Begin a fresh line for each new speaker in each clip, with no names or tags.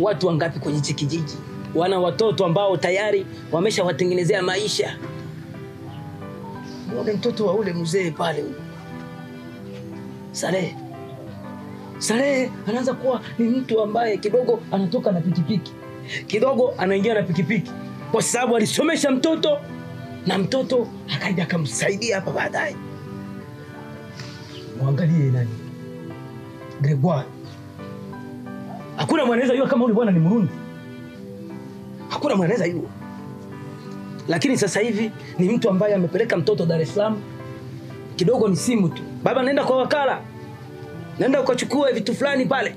Watu wangapi kwenye hichi kijiji wana watoto ambao tayari wameshawatengenezea maisha? Muone mtoto wa ule mzee pale. Saleh. Saleh anaanza kuwa ni mtu ambaye kidogo anatoka na pikipiki, kidogo anaingia na pikipiki, kwa sababu alisomesha mtoto na mtoto akaja akamsaidia hapa baadaye. Muangalie nani? Gregoire. Hakuna mwanaweza yua kama ule bwana ni Murundi. Hakuna mwanaweza yua. Lakini sasa hivi ni mtu ambaye amepeleka mtoto Dar es Salaam. Kidogo ni simu tu. Baba, nenda kwa wakala. Nenda ukachukue vitu fulani pale.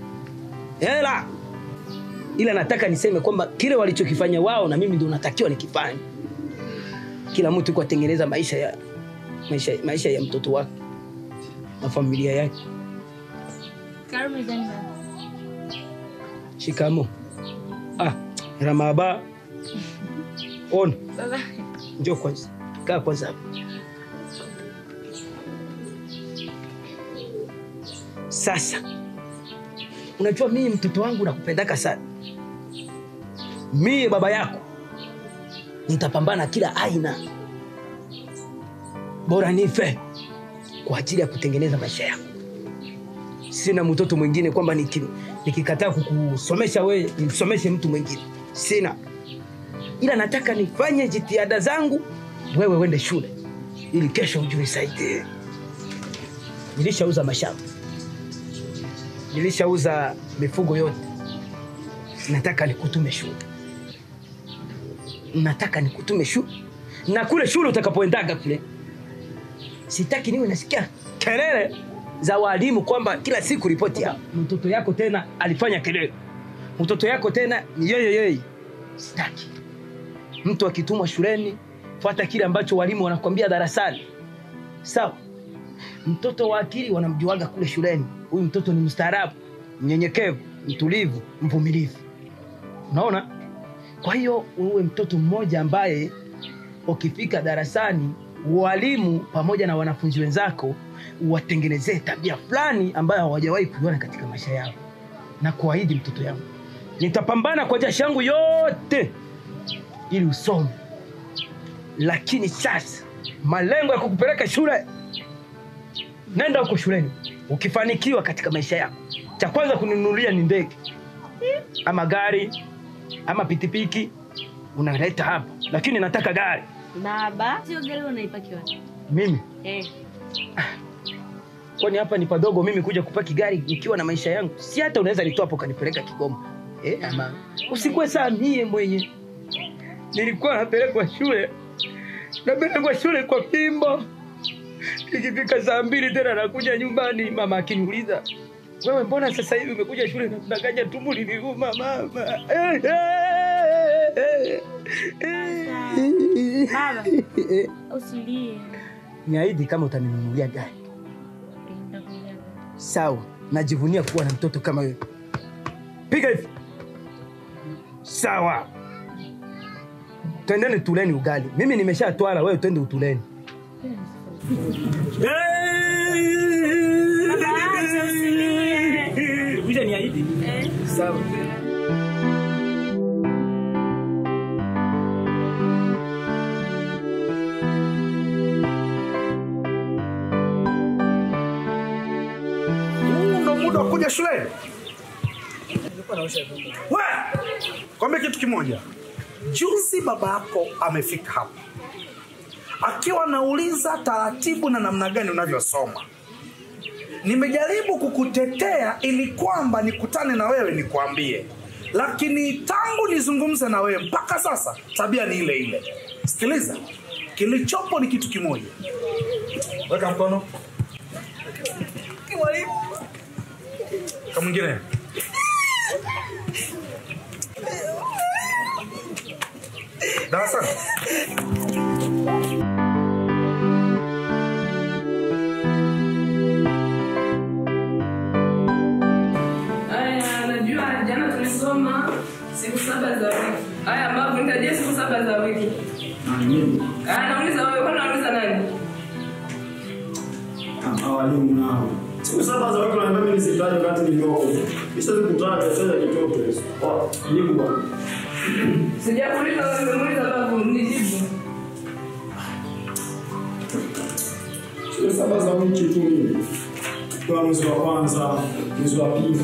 Hela. Ila nataka niseme kwamba kile walichokifanya wao na mimi ndio natakiwa nikifanye. Kila mtu kwa tengeneza maisha ya mtoto wake na familia yake.
Karibu sana.
Shikamo. Ah, Ramaba. On.
Baba.
Njoo kwanza. Kaa kwanza hapa. Sasa unajua mimi mtoto wangu nakupendaka sana. Mimi baba yako nitapambana kila aina, bora nife kwa ajili ya kutengeneza maisha yako. Sina mtoto mwingine kwamba nikikataa kukusomesha wewe nimsomeshe mtu mwingine. Sina. Ila nataka nifanye jitihada zangu wewe uende shule ili kesho uje unisaidie. Nilishauza mashamba. Nilishauza mifugo yote. Nataka nikutume shule. Nataka nikutume shule. Na kule shule utakapoendaga kule, sitaki niwe nasikia kelele za walimu kwamba kila siku ripoti ya mtoto yako tena alifanya kelele. Mtoto yako tena ni yeye yeye. Sitaki. Mtu akitumwa shuleni, fuata kile ambacho walimu wanakuambia darasani. Sawa? Mtoto wa akili wanamjuaga kule shuleni. Huyu mtoto ni mstaarabu, mnyenyekevu, mtulivu, mvumilivu. Unaona? Kwa hiyo uwe mtoto mmoja ambaye ukifika darasani walimu pamoja na wanafunzi wenzako watengenezee tabia fulani ambayo hawajawahi kuiona katika maisha yao. Na kuahidi mtoto yangu, nitapambana kwa jasho yangu yote ili usome. Lakini sasa malengo ya kukupeleka shule, nenda huko shuleni. Ukifanikiwa katika maisha yako, cha kwanza kuninunulia ni ndege ama gari ama pikipiki, unaleta hapa. Lakini nataka gari.
Baba, sio gari unaipaki wapi?
Mimi?
Eh.
Kwani hapa ni padogo mimi kuja kupaki gari nikiwa na maisha yangu? Si hata unaweza nitoa hapo kanipeleka Kigoma. Ama usikuwe saa mie mwenye. Nilikuwa napelekwa shule. Napelekwa shule kwa fimbo. Ikifika saa 2 tena nakuja nyumbani, mama akiniuliza, wewe mbona sasa hivi umekuja shule na tunakaja tumbo liliuma mama?
Baba, usilie.
Niahidi kama utaninunulia gari. Sawa, najivunia kuwa na mtoto kama wewe. Piga hivi. Sawa. Twendeni tuleni ugali. Mimi nimeshatwala, wewe twende utuleni. Baba, niahidi. Sawa.
Muda wa kuja shuleni. Wewe, kwambia kitu kimoja. Juzi babako amefika hapa akiwa anauliza taratibu na namna gani unavyosoma. Nimejaribu kukutetea ili kwamba nikutane na wewe nikuambie. Lakini tangu nizungumze na wewe mpaka sasa tabia ni ile ile. Sikiliza, kilichopo ni kitu kimoja. Weka mkono.
Mwalimu.
Kama mwingine. Darasa.
Aya, najua jana tulisoma siku 7 za wiki. Aya, babu nitajie siku 7 za wiki.
Nani?
Aya, nauliza wewe, kwani nauliza nani?
Walimu nao. Siku 7 za wiki unaniambia mimi nisitaje wakati niliopo. Mimi siwezi kukutana na biashara ya kitoto hizo. Jibu bwana.
Sijakuuliza wewe, nimemuuliza babu, nijibu.
Siku saba za wiki tu mimi. Kwa mwezi wa kwanza, mwezi wa pili,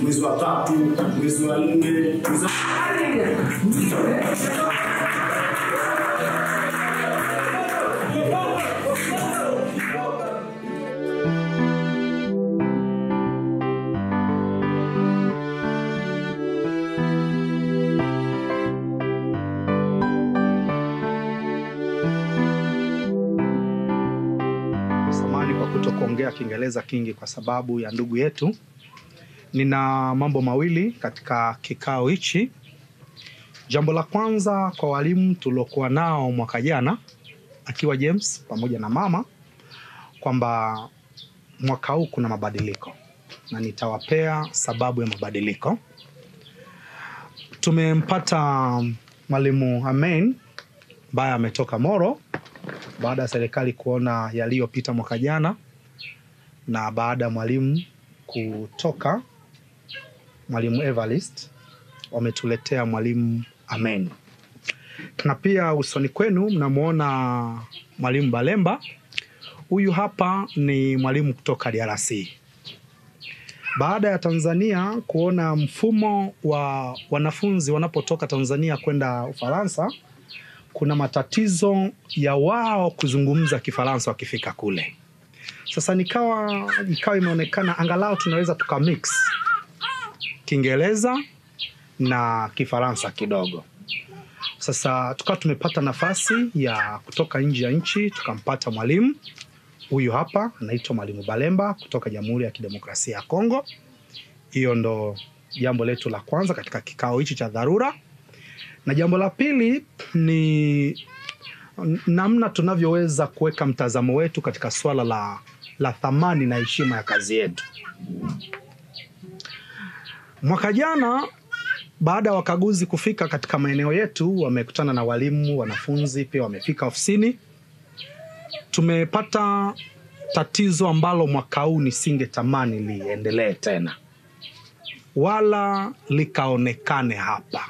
mwezi wa tatu, mwezi wa nne, mwezi wa
kutokuongea Kiingereza kingi kwa sababu ya ndugu yetu. Nina mambo mawili katika kikao hichi. Jambo la kwanza, kwa walimu tuliokuwa nao mwaka jana akiwa James pamoja na mama, kwamba mwaka huu kuna mabadiliko na nitawapea sababu ya mabadiliko. Tumempata mwalimu Amen ambaye ametoka Moro baada ya serikali kuona yaliyopita mwaka jana, na baada ya mwalimu kutoka, mwalimu Evarist, wametuletea mwalimu Amen. Na pia usoni kwenu mnamuona mwalimu Balemba. Huyu hapa ni mwalimu kutoka DRC. Baada ya Tanzania kuona mfumo wa wanafunzi wanapotoka Tanzania kwenda Ufaransa, kuna matatizo ya wao kuzungumza Kifaransa wakifika kule. Sasa ikawa imeonekana angalau tunaweza tukamix Kiingereza na Kifaransa kidogo. Sasa tukawa tumepata nafasi ya kutoka nje ya nchi, tukampata mwalimu huyu hapa anaitwa Mwalimu Balemba kutoka Jamhuri ya Kidemokrasia ya Kongo. Hiyo ndo jambo letu la kwanza katika kikao hichi cha dharura. Na jambo la pili ni namna tunavyoweza kuweka mtazamo wetu katika swala la thamani na heshima ya kazi yetu. Mwaka jana baada ya wakaguzi kufika katika maeneo yetu, wamekutana na walimu, wanafunzi, pia wamefika ofisini. Tumepata tatizo ambalo mwaka huu nisingetamani liendelee tena wala likaonekane hapa.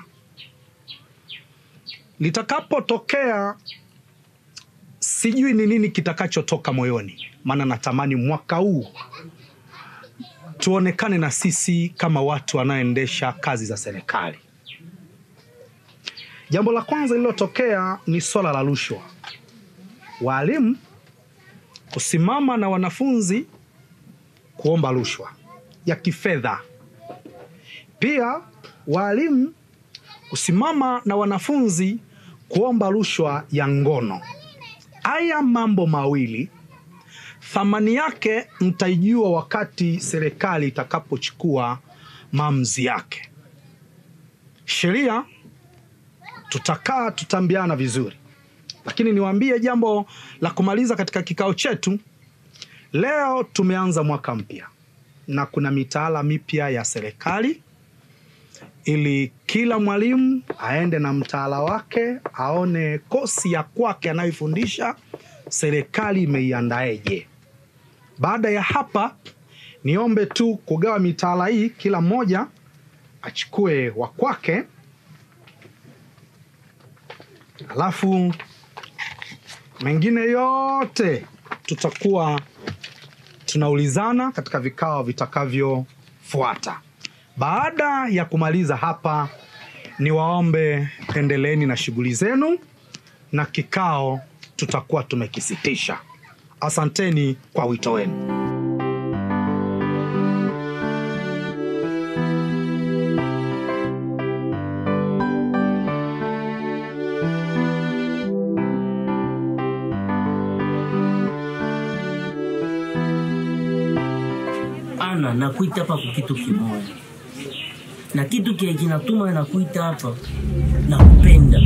Litakapotokea sijui ni nini kitakachotoka moyoni, maana natamani mwaka huu tuonekane na sisi kama watu wanaoendesha kazi za serikali. Jambo la kwanza lililotokea ni swala la rushwa. Walimu kusimama na wanafunzi kuomba rushwa ya kifedha. Pia walimu kusimama na wanafunzi kuomba rushwa ya ngono. Haya mambo mawili thamani yake mtaijua wakati serikali itakapochukua maamuzi yake. Sheria tutakaa tutambiana vizuri. Lakini niwaambie jambo la kumaliza katika kikao chetu. Leo tumeanza mwaka mpya na kuna mitaala mipya ya serikali, ili kila mwalimu aende na mtaala wake, aone kosi ya kwake anayofundisha serikali imeiandaeje. Baada ya hapa niombe tu kugawa mitaala hii, kila mmoja achukue wa kwake. Alafu mengine yote tutakuwa tunaulizana katika vikao vitakavyofuata. Baada ya kumaliza hapa, niwaombe endeleeni na shughuli zenu na kikao tutakuwa tumekisitisha. Asanteni kwa wito wenu.
Ana, nakuita hapa kwa kitu kimoja. Na kitu kile kinatuma nakuita hapa, nakupenda.